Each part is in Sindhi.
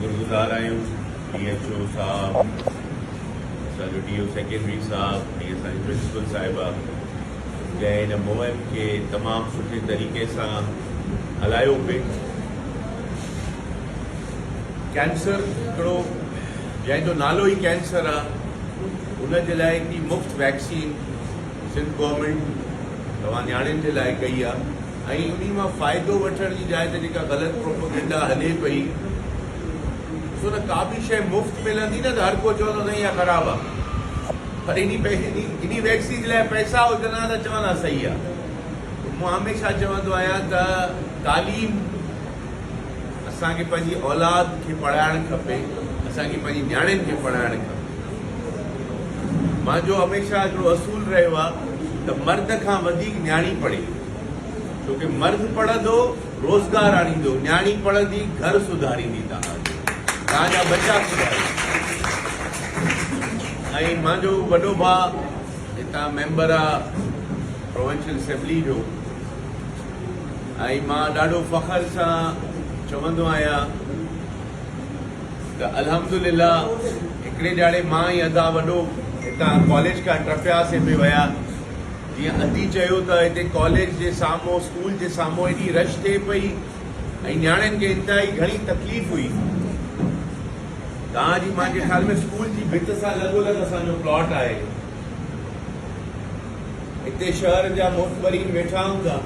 شڪرگذار آهيون ڊي ايڇ او صاحب، اسان جو ڊي او سيڪنڊري صاحب ۽ اسان جي پرنسپل صاحبه جنهن هن مهم کي تمام سٺي طريقي سان هلايو پئي. ڪينسر هڪڙو جنهن جو نالو ئي ڪينسر آ ان جي لاء هڪڙي مفت ويڪسين سنڌ گورنمينٽ توهان نياڻين جي لاء ڪئي آ ۽ انهي مان فائدو وٺڻ جي جاء تي جيڪا غلط پروپوگينڊا هلي پئي ڏسو نه ڪا به شيء مفت ملندي نه ته هر ڪو چوندو سائين اها خراب آ پر انهي انهي ويڪسين جي لاء پئسا هجن ها ته چون ها صحيح آ. مان هميشه چوندو آهيان ته تعليم اسان کي پنهنجي اولاد کي پڙهائڻ کپي، اسان کي پنهنجي نياڻين کي پڙهائڻ کپي. مانجو هميشه هڪڙو اصول رهيو آهي ته مرد کان وڌيڪ نياڻي پڙهي، ڇو ڪي مرد پڙهندو روزگار آڻيندو، نياڻي پڙهندي گهر سڌاريندي توهان جو، توهان جا ٻچا سڌاريندي. ۽ مانجو وڏو ڀاء هتان ميمبر آ پروونشل اسيمبلي جو ۽ مان ڏاڍو فخر سان چوندو آهيان ته الحمدلله هڪڙي ڏهاڙي مان ۽ ادا وڏو هتان ڪاليج کان ٽپياسين پئي ويا جيئن ادي چيو ته هتي ڪاليج جي سامهون اسڪول جي سامهون ايڏي رش ٿئي پئي ۽ نياڻين کي انتهائي گهڻي تڪليف هئي. توهان جي مانجي خيال ۾ اسڪول جي ڀت سان لڳو لڳ اسان جو پلاٽ آهي. هتي شهر جا معتبرين ويٺا هوندا.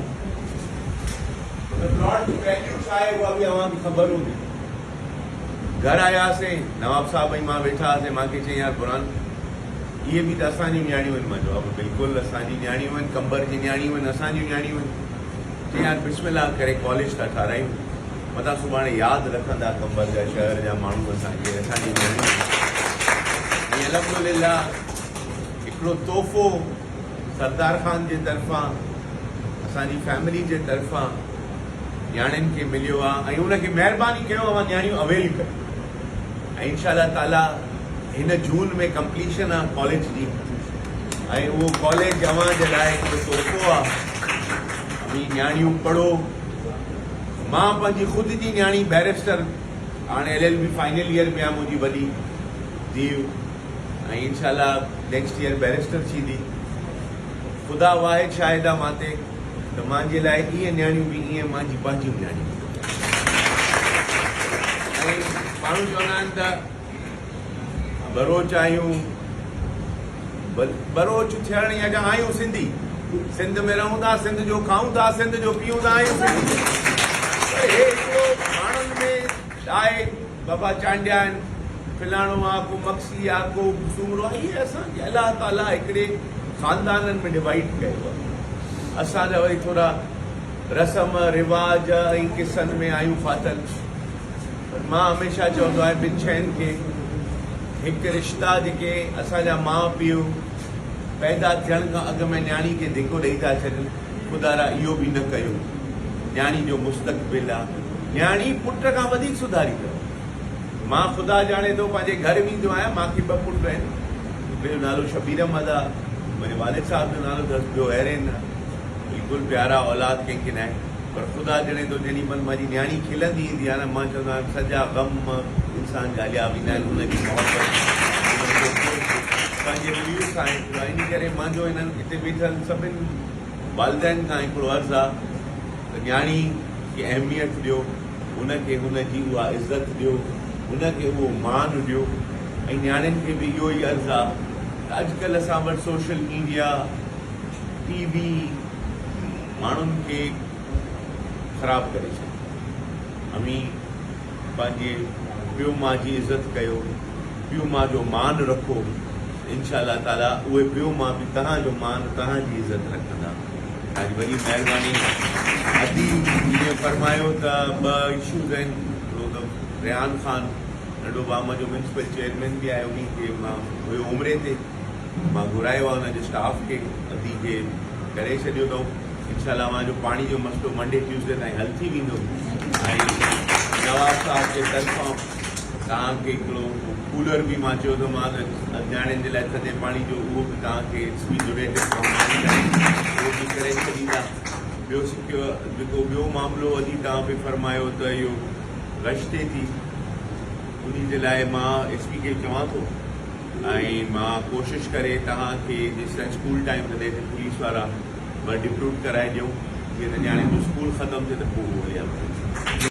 ان پلاٽ جي ويليو ڇا آهي اها به اوهان کي خبر هوندي. گهر آياسين، نواب صاحب ۽ مان ويٺا هئاسين، مان کي چيائين يار برهان اهي به ته اسان جون نياڻيون آهن. مان جواب بلڪل اسان جي نياڻيون آهن، قمبر جي نياڻيون آهن، اسان جون نياڻيون آهن. چيائين يار بسم الله ڪري ڪاليج ٿا ٺارايون. متان سڀاڻي ياد رکندا قمبر جا شهر جا ماڻهو اسان کي اسان جي نياڻيون ۽ الحمدلله هڪڙو تحفو سردار خان جي طرفان اسان جي فيملي جي طرفان نياڻين کي مليو آ ۽ ان کي مهرباني ڪيو اوهان نياڻيون اويل ڪيو ۽ انشاء الله تعالي هن جون ۾ ڪمپليشن آ ڪاليج جي ۽ اهو ڪاليج اوهان جي لاء هڪڙو تحفو آ اوهين نياڻيون پڙهو مان پنهنجي خود جي نياڻي بئريسٽر هاڻي L L B final year ۾ آ منهنجي وڏي ڌيء ۽ انشاء الله نيڪسٽ ييئر بئريسٽر ٿيندي خدا واحد شاهد آ مان تي ته مانجي لاء ايئن نياڻيون به ايئن مانجي پنهنجيون نياڻيون ۽ ماڻهو چوندا آهن ته ٻروچ آهيون، ٻروچ ٿيڻ يا جا آهيون سنڌي، سنڌ ۾ رهون ٿا، سنڌ جو کائون ٿا، سنڌ جو پيئون ٿا، آهيون سنڌي. پر هي هڪڙو ماڻهن ۾ آهي، بابا چانڊيا آهن، فلاڻو آ، ڪو مگسي آ، ڪو سومرو آ، اهي اسان کي الله تعاليٰ هڪڙي خاندانن ۾ ڊوائيڊ ڪيو آ. اسان جا وري ٿورا رسم رواج ۽ قصن ۾ آهيون ڦاٿل. پر مان هميشه چوندو آهيان ٻن شين کي، هڪ رشتا جيڪي اسان جا ماء پيء پيدا ٿيڻ کان اڳ ۾ نياڻي کي ڌڪو ڏئي ٿا ڇڏن، خدارا اهو به نه ڪيو، نياڻي جو مستقبل آ، نياڻي پٽ کان وڌيڪ سڌاري اٿو. مان خدا ڄاڻي ٿو پنهنجي گهر ويندو آهيان، مان کي ٻه پٽ آهن، هڪڙي جو نالو شبير احمد آ، منهنجي والد صاحب جو نالو اٿس، ٻيو ايرين آ، بلڪل پيارا اولاد ڪنهن کي ناهي. پر خدا ڄڻي ٿو جيڏي مھل مان جي نياڻي کلندي ايندي آ نه مان چوندو آھيان سڄا غم انسان جا ھليا ويندا آھن ان جي محبت ان جو قرب پنھنجي پيء سان ھڪڙو آ انھي ڪري مانجو ھنن ھتي ويٺل سڀن والدين کان ھڪڙو عرض آ ته نياڻي کي اھميت ڏيو ان کي ھن جي اھا عزت ڏيو ان کي اھو مان ڏيو ۽ نياڻين کي به اھو ئي عرض آ ته اڄڪلھ اسان وٽ سوشل ميڊيا ٽي وي ماڻهن کي خراب ڪري ڇڏيو. اوهين پنهنجي پيء ماء جي عزت ڪيو، پيء ماء جو مان رکو، انشاء الله تعاليٰ اهي پيء ماء به توهان جو مان توهان جي عزت رکندا. توهان جي وڏي مهرباني. ادي جيئن فرمايو ته ٻه اشوز آهن، هڪڙو ته ريحان خان ننڍو ڀاء منهنجو ميونسپل چيئرمين به آهي انهي کي مان هيو عمري تي، مان گهرايو آهي ان جي اسٽاف کي ادي کي ڪري ڇڏيو اٿئون انشاء الله اوهان جو پاڻي جو مسئلو منڊي ٽيوزڊي تائين حل ٿي ويندو ۽ نواب صاحب جي طرفان توهان کي هڪڙو ڪولر به مان چيو ته مان نياڻين جي لاء ٿڌي پاڻي جو اهو به توهان کي اهو به ڪري ڇڏيندا ٻيو سکيو جيڪو ٻيو معاملو ادي توهان به فرمايو ته اهو رش ٿئي ٿي. انهي جي لاء مان ايس پي کي چوان ٿو ۽ مان ڪوشش ڪري توهان کي جيستائين اسڪول ٽائيم ته هتي پوليس وارا مان ڊپيوٽ ڪرائي ڏيون جيئن ته نياڻين جو اسڪول ختم ٿئي ته پوء هو هليا وڃن.